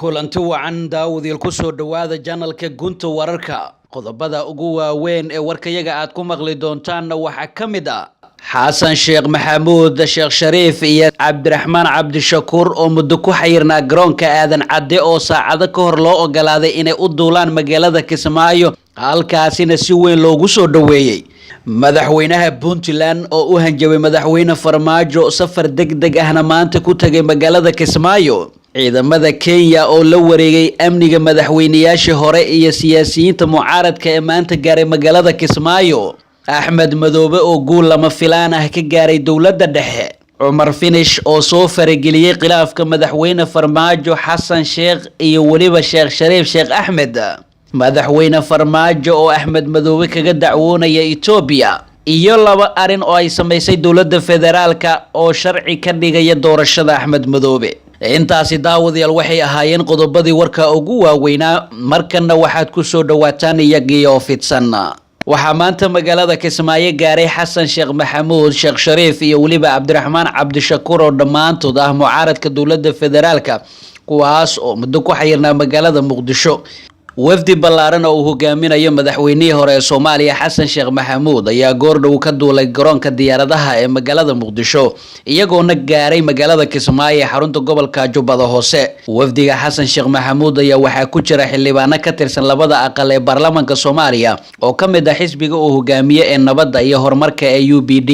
Kulanti wacan, daawadiil. Kusoo dhowaada channelka Gunta Wararka. Qodobada ugu waaweyn ee warkayaga aad ku maqli doontaanna waxaa ka mid ah Xasan Sheekh Maxamuud, Sheekh Shariif iyo Cabdiraxmaan Cabdishakuur oo muddo ku xayirnaa garoonka Aadan Cadde oo saacado ka hor loo ogolaaday inay u duulaan magaalada Kismaayo, halkaasina si weyn loogu soo dhoweeyey. Madaxweynaha Puntland oo u hanjabay Madaxweyne Farmaajo, safar deg deg ahna maanta ku tagay magaalada Kismaayo. Ciidamada Kenya oo la wareegay amniga madaxweynayaashii hore iyo siyaasiyiinta mucaaradka ee maanta gaaray magaalada Kismaayo. Axmed Madoobe oo guul lama filaan ah ka gaaray dowladda dhexe. Cumar Finish oo soo farageliyey khilaafka Madaxweyne Farmaajo, Xasan Sheekh iyo weliba Sheekh Shariif Sheekh Axmed. Madaxweyne Farmaajo oo Axmed Madoobe kaga dacwoonaya Etoobiya, iyo laba arrin oo ay samaysay dowladda federaalka oo sharci ka dhigaya doorashada Axmed Madoobe. Intaasi, daawadayaal, waxay ahaayeen qodobadii warka ugu waaweynaa. Markanna waxaad ku soo dhawaataan iyagii oo fidsan. Waxaa maanta magaalada Kismaayo gaaray Xasan Sheekh Maxamuud, Sheekh Shariif iyo weliba Cabdiraxmaan Cabdishakuur oo dhammaantood ah mucaaradka dowladda federaalka, kuwaas oo muddo ku xayirnaa magaalada Muqdisho. Wafdi ballaaran oo uu hogaaminayo madaxweynihii hore ee Soomaaliya Xasan Sheekh Maxamuud ayaa goordhow ka duulay garoonka diyaaradaha ee magaalada Muqdisho, iyagoona gaaray magaalada Kismaayo ee xarunta gobolka Jubbada Hoose. Wafdiga Xasan Sheekh Maxamuud ayaa waxaa ku jira xildhibaano ka tirsan labada aqal ee baarlamaanka Soomaaliya oo ka mid ah xisbiga uu hogaamiye ee Nabadda iyo Horumarka ee UPD.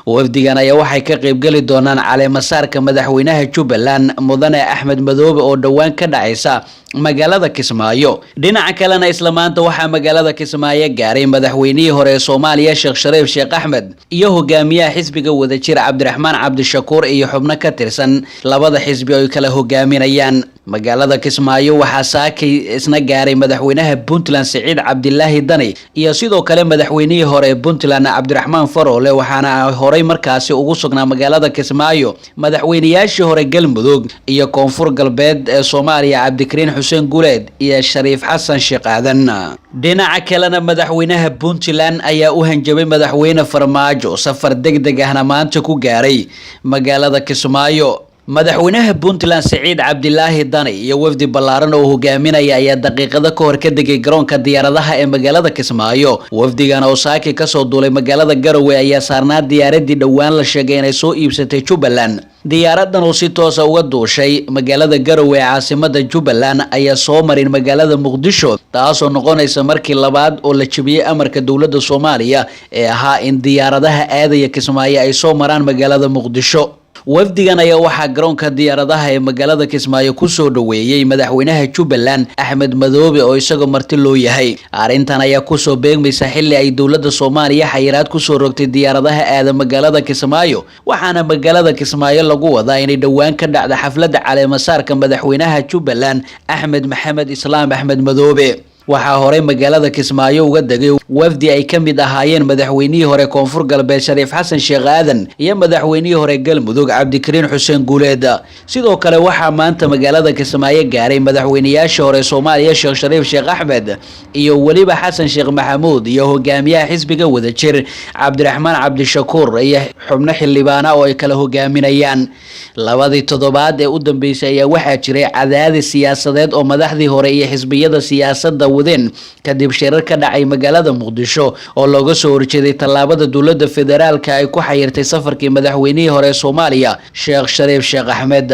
Wafdigan ayaa waxay ka qaybgeli doonaan caleemasaarka madaxweynaha Jubbaland, Mudane Axmed Madoobe, oo dhowaan ka dhacaysa magaalada Kismaayo. Dhinaca kalena, isla maanta waxaa magaalada Kismaayo gaaray madaxweynihii hore ee Soomaaliya Sheekh Shariif Sheekh Axmed iyo hogaamiyaha xisbiga Wadajir Cabdiraxmaan Cabdishakuur iyo xubno ka tirsan labada xisbi ay kala hogaaminayaan. Magaalada Kismaayo waxaa saakay isna gaaray madaxweynaha Puntland Siciid Cabdilaahi Dani iyo sidoo kale madaxweynihii hore ee Puntland Cabdiraxmaan Faroole, waxaana horey markaasi ugu sugnaa magaalada Kismaayo madaxweynayaashii hore Galmudug iyo Koonfur Galbeed ee Soomaaliya, Cabdikariin Xuseen Guuleed iyo Shariif Xasan Sheekh Aadan. Dhinaca kalena, madaxweynaha Puntland ayaa u hanjabay Madaxweyne Farmaajo, safar deg deg ahna maanta ku gaaray magaalada Kismaayo. Madaxweynaha Puntland Siciid Cabdilaahi Dani iyo wafdi ballaaran oo hogaaminaya ayaa daqiiqado ka hor ka degay garoonka diyaaradaha ee magaalada Kismaayo. Wafdigan oo saaki kasoo duulay magaalada Garowe ayaa saarnaa diyaaradii dhowaan la sheegay inay soo iibsatay Jubbaland. Diyaaradan oo si toosa uga duushay magaalada Garowe ee caasimada Jubbaland ayaa soo marin magaalada Muqdisho, taasoo noqonaysa markii labaad oo la jebiyey amarka dowladda Soomaaliya ee ahaa in diyaaradaha aadaya Kismaayo ay soo maraan magaalada Muqdisho. Wafdigan ayaa waxaa garoonka diyaaradaha ee magaalada Kismaayo kusoo dhoweeyey madaxweynaha Jubbaland Axmed Madoobe oo isagoo marti loo yahay. Arrintan ayaa kusoo beegmaysa xilli ay dowladda Soomaaliya xayiraad kusoo rogtay diyaaradaha aada magaalada Kismaayo, waxaana magaalada Kismaayo lagu wadaa inay dhowaan ka dhacda xafladda caleemasaarka madaxweynaha Jubbaland Axmed Maxamed Islaam Axmed Madoobe. Waxaa horey magaalada Kismaayo uga degay wafdi ay ka mid ahaayeen madaxweynihii hore Koonfur Galbeed Shariif Xasan Sheekh Aadan iyo madaxweynihii hore Galmudug Cabdikariin Xuseen Guuleed. Sidoo kale waxaa maanta magaalada Kismaayo gaaray madaxweynayaashii hore Soomaaliya Sheekh Shariif Sheekh Axmed iyo weliba Xasan Sheekh Maxamuud iyo hogaamiyaha xisbiga Wadajir Cabdiraxmaan Cabdishakuur iyo xubno xildhibaana oo ay kala hogaaminayaan. Labadii toddobaad ee u dambeysay ayaa waxaa jiray cadaadis siyaasadeed oo madaxdii hore iyo xisbiyada siyaasadda wadeen kadib shirar ka dhacay magaalada Muqdisho oo looga soo horjeeday tallaabada dowladda federaalka ay ku xayirtay safarkii madaxweynihii hore ee Soomaaliya Sheekh Shariif Sheekh Axmed.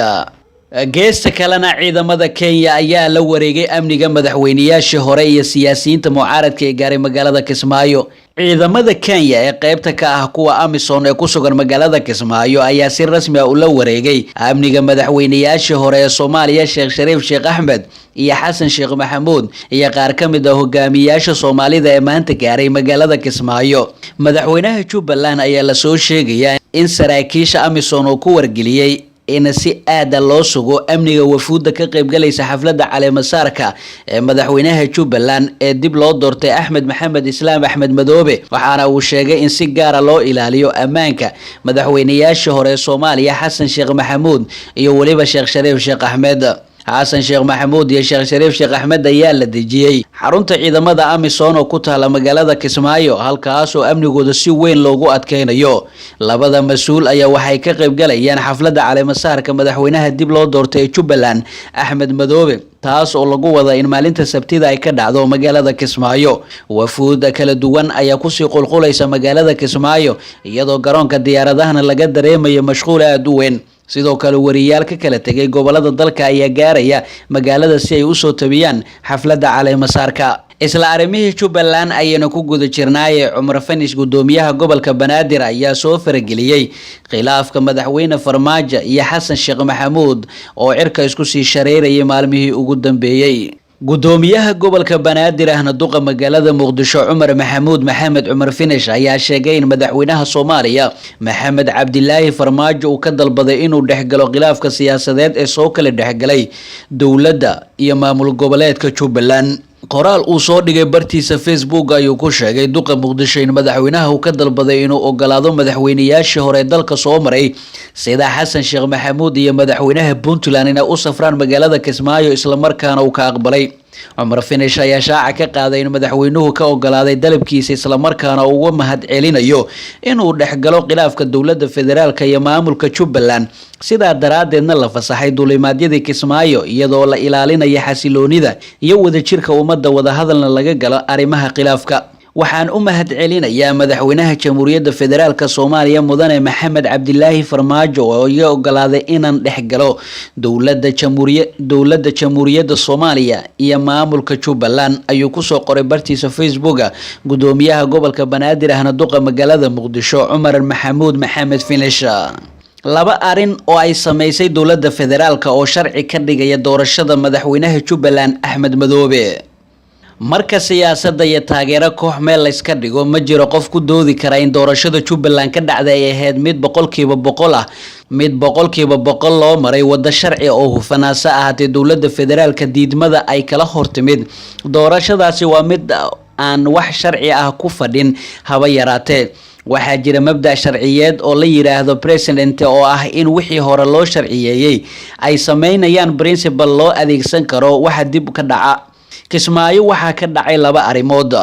Geesta kalena, ciidamada Kenya ayaa la wareegay amniga madaxweynayaashii hore iyo siyaasiyiinta mucaaradka ee gaaray magaalada Kismaayo. Ciidamada Kenya ee qeybta ka ah kuwa AMISOM ee ku sugan magaalada Kismaayo ayaa si rasmi ah ula wareegay amniga madaxweynayaashii hore ee Soomaaliya Sheekh Shariif Sheekh Axmed iyo Xasan Sheekh Maxamuud iyo qaar ka mid ah hogaamiyayaasha Soomaalida ee maanta gaaray magaalada Kismaayo. Madaxweynaha Jubbaland ayaa lasoo sheegayaa in saraakiisha AMISOM uu ku wargeliyey in si aada loo sugo amniga wafuudda ka qaybgalaysa xafladda caleemasaarka ee madaxweynaha Jubbaland ee dib loo doortay Axmed Maxamed Islaam Axmed Madoobe, waxaana uu sheegay in si gaara loo ilaaliyo ammaanka madaxweynayaashii hore ee Soomaaliya Xasan Sheekh Maxamuud iyo weliba Sheekh Shariif Sheekh Axmed. Xasan Sheekh Maxamuud iyo Sheekh Shariif Sheekh Axmed ayaa la dejiyey xarunta ciidamada AMISOM oo ku taala magaalada Kismaayo, halkaas oo amnigooda si weyn loogu adkeynayo. Labada mas-uul ayaa waxay ka qaybgalayaan xafladda caleemasaarka madaxweynaha dib loo doortay ee Jubbaland, Axmed Madoobe, taas oo lagu wada in maalinta Sabtida ay ka dhacdo magaalada Kismaayo. Wafuud kala duwan ayaa kusii qulqulaysa magaalada Kismaayo, iyadoo garoonka diyaaradahana laga dareemayo mashquul aada u weyn. Sidoo kale wariyaal ka kala tegay gobolada dalka ayaa gaaraya magaalada si ay usoo tabiyaan xafladda caleemasaarka. Isla arrimihii Jubbaland ayaynu ku guda jirnaaye, Cumar Finish, gudoomiyaha gobolka Banaadir, ayaa soo farageliyey khilaafka madaxweyne Farmaajo iyo Xasan Sheekh Maxamuud oo cirka isku sii shareerayay maalmihii ugu dambeeyey. Gudoomiyaha gobolka Banaadir ahna duqa magaalada Muqdisho, Cumar Maxamuud Maxamed Cumar Finish, ayaa sheegay in madaxweynaha Soomaaliya Maxamed Cabdilaahi Farmaajo uu ka dalbaday inuu dhexgalo khilaafka siyaasadeed ee soo kala dhexgalay dowladda iyo maamul goboleedka Jubbaland. Qoraal uu soo dhigay bartiisa Facebook ayuu ku sheegay duqa Muqdisho in madaxweynaha uu ka dalbaday inuu ogolaado madaxweynayaashii hore dalka soo maray sida Xasan Sheekh Maxamuud iyo madaxweynaha Puntland inay u safraan magaalada Kismaayo, islamarkaana uu ka aqbalay. Cumar Finish ayaa shaaca ka qaaday in madaxweynuhu ka ogolaaday dalabkiisa, islamarkaana uga mahad celinayo inuu dhexgalo khilaafka dowladda federaalka iyo maamulka Jubbaland, sidaa daraaddeedna la fasaxay duulimaadyadii Kismaayo, iyadoo la ilaalinaya xasiloonida iyo wadajirka ummadda, wadahadalna laga galo arrimaha khilaafka. Waxaan u mahad celinayaa madaxweynaha Jamhuuriyadda Federaalka Soomaaliya, Mudane Maxamed Cabdilaahi Farmaajo, oo iga ogolaaday inaan dhexgalo dowladda Jamhuuriyadda Soomaaliya iyo maamulka Jubbaland, ayuu kusoo qoray bartiisa Facebooka gudoomiyaha gobolka Banaadir ahna duqa magaalada Muqdisho, Cumar Maxamuud Maxamed Finish. Laba arrin oo ay sameysay dowladda federaalka oo sharci ka dhigaya doorashada madaxweynaha Jubbaland Axmed Madoobe. Marka siyaasadda iyo taageero koox meel layska dhigo, ma jiro qof ku doodi kara in doorashada Jubbaland ka dhacday ay ahayd mid 100% ah, mid 100% loo maray waddo sharci oo hufan. Hase ahaatee, dowladda federaalka diidmada ay kala hortimid doorashadaasi waa mid aan wax sharci ah ku fadhin haba yaraatee. Waxaa jira mabda' sharciyeed oo la yiraahdo precedent, oo ah in wixii hore loo sharciyeeyey ay sameynayaan principle loo adeegsan karo waxa dib ka dhaca. Kismaayo waxaa ka dhacay laba arrimood: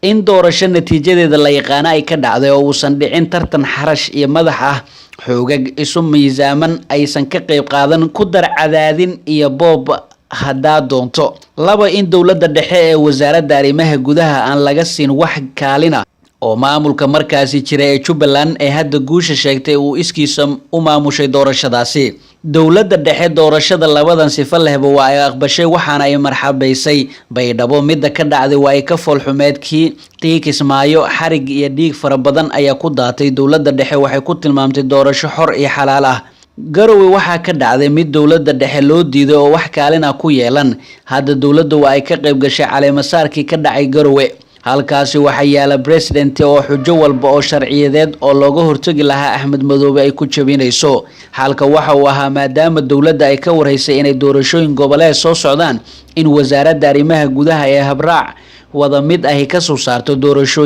in doorasho natiijadeeda la yaqaano ay ka dhacday oo uusan dhicin tartan xarash iyo madax ah, xoogag isu miisaaman aysan ka qayb qaadan, ku dar cadaadin iyo boob haddaa doonto. Laba, in dowladda dhexe ee wasaaradda arrimaha gudaha aan laga siin wax kaalina, oo maamulka markaasi jira ee Jubbaland ee hadda guusha sheegtay uu iskiisa u maamushay doorashadaasi. Dowladda dhexe doorashada labadan sifo lehba waa ay aqbashay, waxaana ay marxabaysay. Baydhabo midda ka dhacday waa ay ka foolxumeed kii tii Kismaayo, xarig iyo dhiig fara badan ayaa ku daatay. Dowladda dhexe waxay ku tilmaamtay doorasho xor iyo xalaal ah. Garowe waxaa ka dhacday mid dowladda dhexe loo diiday oo wax kaalin ah ku yeelan. Hadda dowladda waa ay ka qayb gashay caleemasaarkii ka dhacay Garowe. Halkaasi waxaa yaala precedent oo xujo walba oo sharciyadeed oo looga hortagi lahaa Axmed Madoobe ay ku jabinayso. Xalka waxa uu ahaa, maadaama dowladda ay ka warhaysay inay doorashooyin goboleed soo socdaan, in wasaaradda arrimaha gudaha ee habraac wada mid ahi kasoo saarto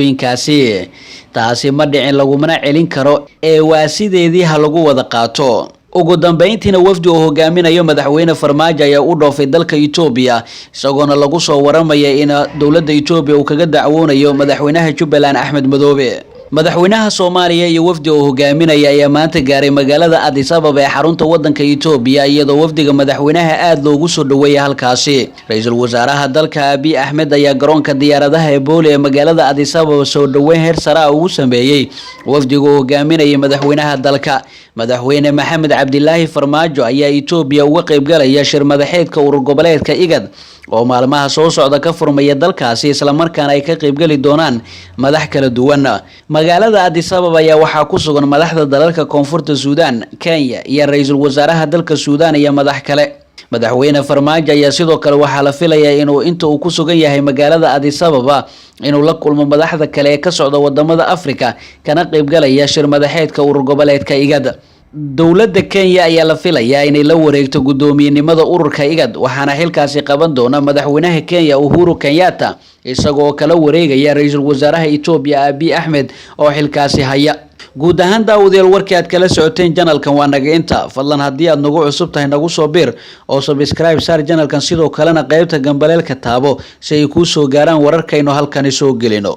doorashooyinkaasi. Taasi ma dhicin, lagumana celin karo ee waa sideedii ha lagu wada qaato. Ugu dambeyntiina, wafdi uu hogaaminayo madaxweyne Farmaajo ayaa u dhoofay dalka Itoobiya, isagoona lagu soo waramaya in dowladda Itoobiya uu kaga dacwoonayo madaxweynaha Jubbaland Axmed Madoobe. Madaxweynaha Soomaaliya iyo wafdi uu hogaaminaya ayaa maanta gaaray magaalada Addis Ababa ee xarunta wadanka Itoobiya, iyadoo wafdiga madaxweynaha aada loogu soo dhaweeyay halkaasi. Ra-iisul wasaaraha dalka Abiy Axmed ayaa garoonka diyaaradaha ee Booli ee magaalada Addis Ababa soo dhaweyn heer sare ah ugu sameeyey wafdiga uu hogaaminayay madaxweynaha dalka. Madaxweyne Maxamed Cabdilaahi Farmaajo ayaa Itoobiya uga qaybgalaya shir madaxeedka urur goboleedka IGAD oo maalmaha soo socda ka furmaya dalkaasi, islamarkaana ay ka qaybgeli doonaan madax kala duwan. Magaalada Addis Ababa ayaa waxaa ku sugan madaxda dalalka Koonfurta Suudaan, Kenya iyo ra-iisul wasaaraha dalka Suudaan iyo madax kale. Madaxweyne Farmaajo ayaa sidoo kale waxaa la filayaa inuu inta uu ku sugan yahay magaalada Addis Ababa inuu la kulmo madaxda kale ee ka socda wadamada Afrika kana qaybgalaya shir madaxeedka urur goboleedka IGAD. Dowladda Kenya ayaa la filayaa inay la wareegto guddoomiyenimada ururka IGAD, waxaana xilkaasi qaban doona madaxweynaha Kenya Uhuru Kenyatta, isagoo kala wareegaya ra-iisul wasaaraha Itoobiya Abiy Axmed oo xilkaasi haya. Guud ahaan, daawadayaal, warkii aad kala socoteen channelkan waa naga inta. Fadlan, haddii aad nagu cusub tahay, nagu soo bir oo subscribe saar channelkan, sidoo kalena qeybta gambaleelka taabo si ay kuu soo gaaraan wararkaynu halkani soo gelino.